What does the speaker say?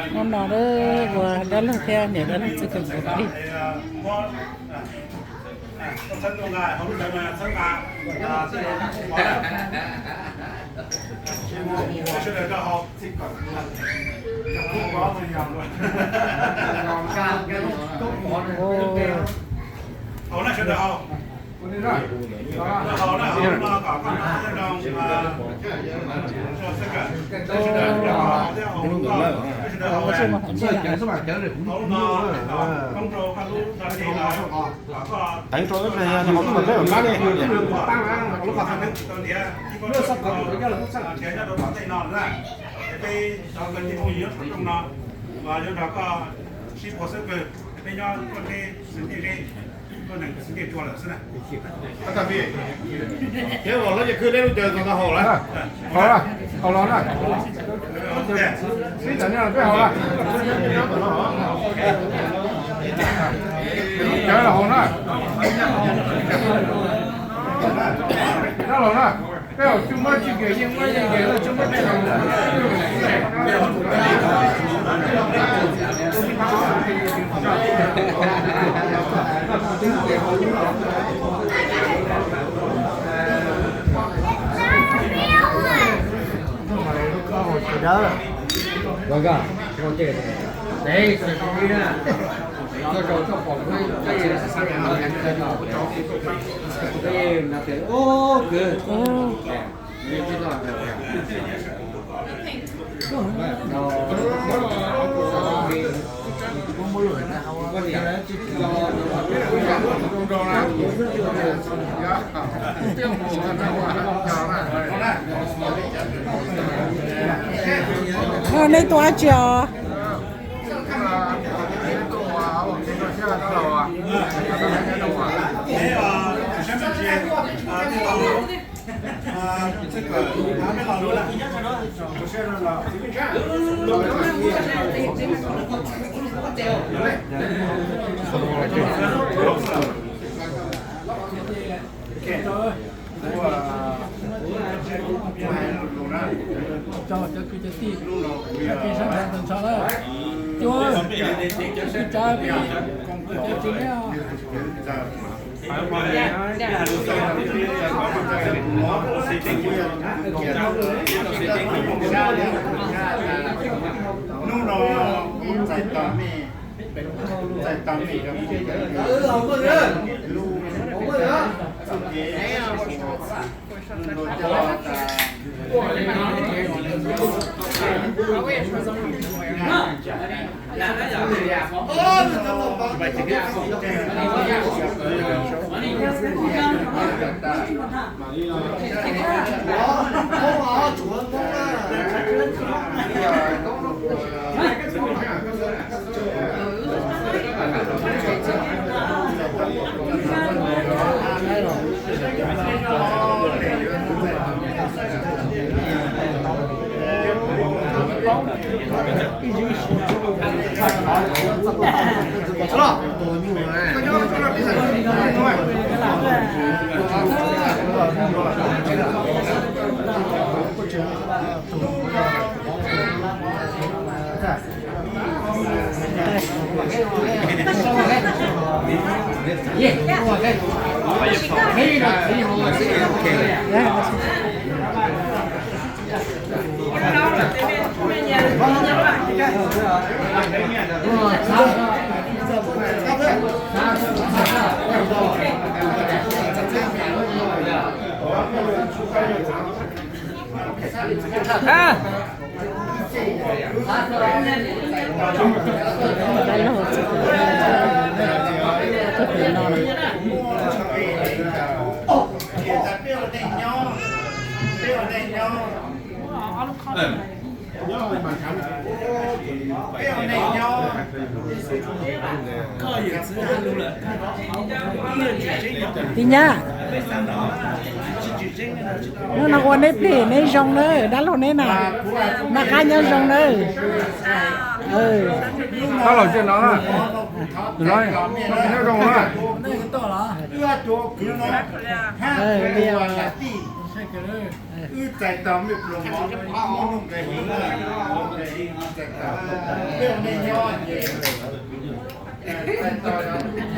Hnub no ua dab laug thiab niam dab laug txij kawm nkaus li. Teev rau ib pliag yog nws haus lub qab peb haum qab li. Thiab los lawv ces kwv dab haus lawm. Haus los na. Ib tam no peb haus lawm. Cov los haus na. Dab laug na. Peb haus tsuj mab tsuj kiag yeej muab yeej kiag tsuj mab tsuj kiag. Nej tuaj dab tsi os? Cov kwv cov tij, cov sab ntshav tawm ntshav lawm, cov kwv cov tij, cov tsis neb. Hnub no txais tos mej, txais tos mej rau kuv lub txoj kev Tis nyab. Hnub no ua neb plig neb zoo nawb, dab laug neb na, noj qab nyob zoo nawb. Pab los tsev no, nyob zoo na. Wb txais tos mej pluas mov, muaj nuj nqis heev, txais tos, peb ua neej nyob ces txais tos yog